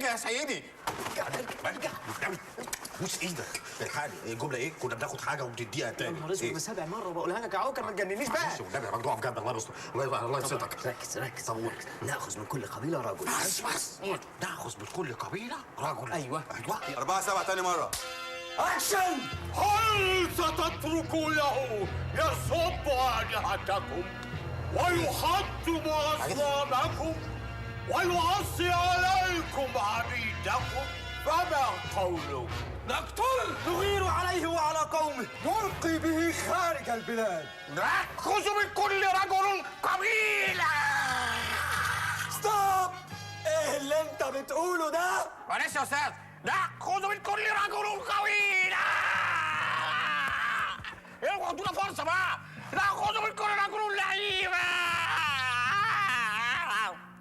البنج يا سيدي. ارجع ارجع، بوس ايدك، الحقني. الجملة ايه؟ كنا بناخد حاجة وبنديها تاني. يا نهار اسود، سابع مرة بقولها لك يا عوكل، ما تجننيش بقى. معلش والنبي يا مجدي اقف جنبي، الله يستر، الله يبسطك. ركز ركز. طب ناخذ من كل قبيلة رجل. بس بس، ناخذ من كل قبيلة رجل. ايوه ايوه. 4-7 تاني مرة. اكشن. هل ستترك له يسب آلهتكم ويحطم أصنامكم ويعصي عليكم عبيدكم؟ فما قولك؟ نقتل، نغير عليه وعلى قومه، نلقي به خارج البلاد. نأخذ من كل رجل قبيلة. stop، ايه اللي انت بتقوله ده؟ معلش يا أستاذ، نأخذ من كل رجل قبيلة. اوعوا ادونا فرصة بقى.